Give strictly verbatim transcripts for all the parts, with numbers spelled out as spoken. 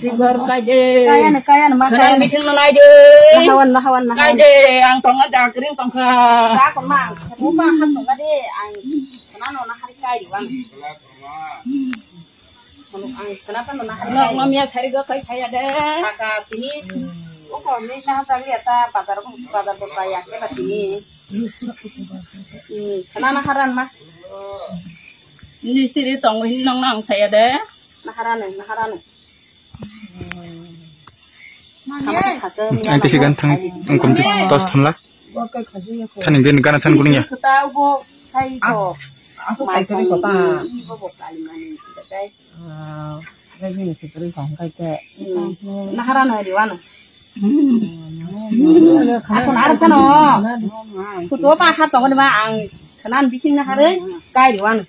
Tibor kai de. Kaya na, kaya na, ma kaya na. Meeting no nai de. Nahawan, nahawan, nahawan. Kai de, ang tonga jakring tongkha. Ka ko ma, mo ma han tonga de, ang kana no na hari kai de wan. Ang kana no na hari kai. Nok no miya sari go kai kaya de. Kaka tini. O ko mi na ta liya ta bazar ko, bazar ko kaya ke ba tini. Hmm, kana na haran ma. Mistiri tongo hin nong nang saya de. Naharani, naharani. Ang tisi gan thang, ang kom tis tos thamla. Thani bin gana than kuning ya. Kota bo sai ko. Aku kai kari kota. Bo bo kali mani kita kai. Ah, lagi ni sekali kong kai ke. Naharani hari wana. Aku narak kano. Kutu apa hat tongo ma ang kanan bising nahare kai wana.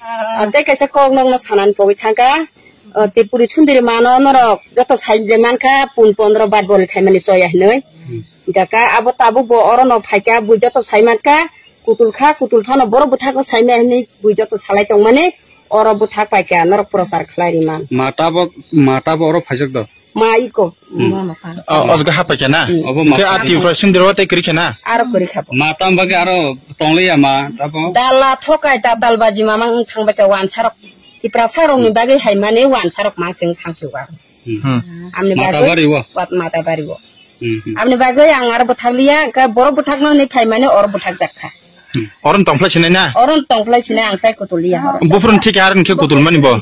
Ah, tei kaisa kok nokno sanani pogwi thangkha. Ah, Tripuri sundiri mano norok joto sai de mankha, pun pondro bat boli thaimani choya hinwi. Hmm. Hingkha abo tabuk bo orono phaikha, bui joto sai mankha, kutul kha, kutul phano borok bwthakno saimaya hinwi bui joto salai tongmani, oro bwthak paikha, norok prochar khlai ri man. Mata bo, mata bo oro phaijak do. Ma iko. Hmm. Oh, ojga hapai khe na? Hmm. Obo ma. Khe a Tripura sindiro tei kwrwi khe na? Aro kwrwi kha bo. Ma tam bagwi aro tongliya ma tabo. Dala thokai ta dalbaji mamang wng thang bai khe wansarok. Tiprasa rokni bagwi hai mani wansarok ma sing thang suga. Hmm. Hmm. Amni bagwi. Mata bari wo. Wat mata bari wo. Hmm, hmm. Amni bagwi ang aro bwthakliya, khe borok bwthakno ni phai mani oro bwthak jak kha. Hmm. Oro tongphlai sinai na? Oro tongphlai sinai ang tai kutuliya oro. Buphuru thik ar hwnkhe kutul mani bo.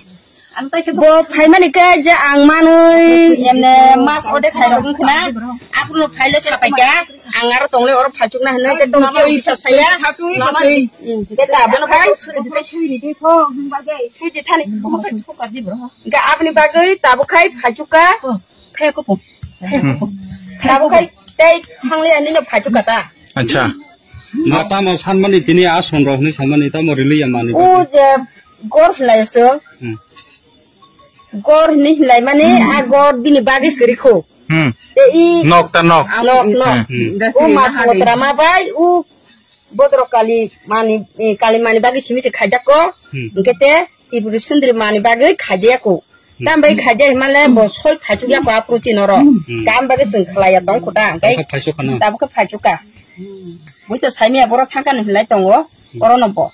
Bo phaimani khe je ang manwi emne mas ode khairok wngkhna, aphuru phaile sapaikha, ang aro tongle oro phaichukna hinwi khe tongkhe bisa saya. Khe tabuk khai suji thani. Ga aboni bagwi tabuk khai phaichukka. Tabuk khai tei thangliya nino phaichukka ta. Acha. Ma tamo sanmani tini a sonrok hinwi sanmani tamo riliya mani. O je gor hinlai so. Hmm. Gor hinwi hinlai mani a gor bini bagwi kwrwi kho. Hmm. Te i nok ta nok. Nok nok. Hmm. O ma thango tra ma bai o bodro kali mani, eh, kali mani bagwi simi se khaijak ko. Hmm. Hingke te Tripuri sundri mani bagwi khaijak ko. Hmm. Tam bai khaijak himale bo soi phaichuk ya ko a protein oro. Hmm. Tam bagwi sing khlaiya tong kho ta. Hingke tabuk phaichuk kha no. Tabuk phaichuk kha. Bui to saimya borok thangkha no hinlai tongo. Hmm. Oro no bo.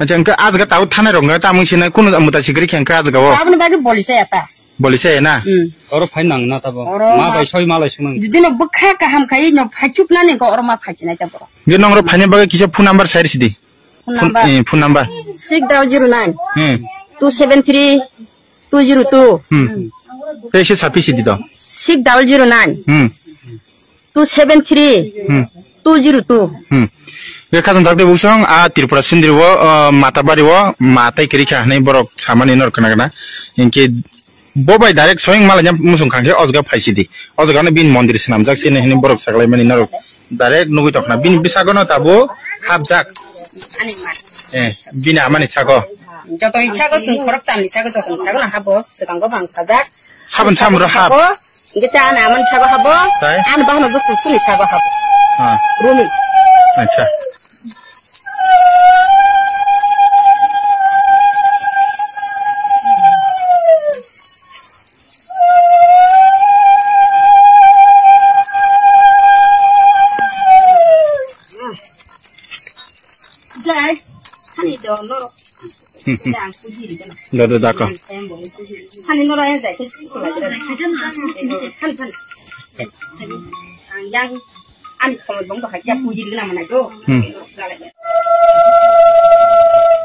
Acha, hingke a jaga tabo thanai rok hingke tamung sina kunu muta sikri khe hingke a jaga o. Aboni bagwi boli saya ta. Boli saya na? Hmm. Oro phai nang na tabo. Oro ma ma bai soi ma lai sunang. Judi no bwkha kaham khai no phaichuk nani hingke oro ma phaichuk nai ta borok. Hingke nong oro phaina bagwi kisa phone number sai risi di. Phone number. Eh, phone number. Six double zero nine. Hmm. Two seven three two zero two. Hmm. Tei se sapi sidi do. Six double zero nine. Hmm. Two seven three. Hmm. Two zero two. Hmm. Ge khajang thak de busong a Tripura sindiri o, uh, mata bari o, ma tai kiri kha hinui borok samani nor kana kana. Hingke bo bai direct soyang malanya musung khangke o jaga phai sidi. O jaga no bini mondir swnamjak sini hinui borok saklai mani norok. Direct nugui tongkhna bini bwsakano tabuk hapjak. Ani ma. Eh, bini amani sago. Jotoni sago sung khorok tamni sago jotoni sago no habo swkango bang sajak. Sabon samro hap. Habo, hingke ta ani amani sago habo. Tai? Ani bahno bo kusuni sago habo. Ah. Rumi. Acha. Jai, hani do no. Da, da, da, ko. Hani no ra jai. Hani, hani. Yang, ani khomoi bong do hai ya puji dina mana do. Hmm.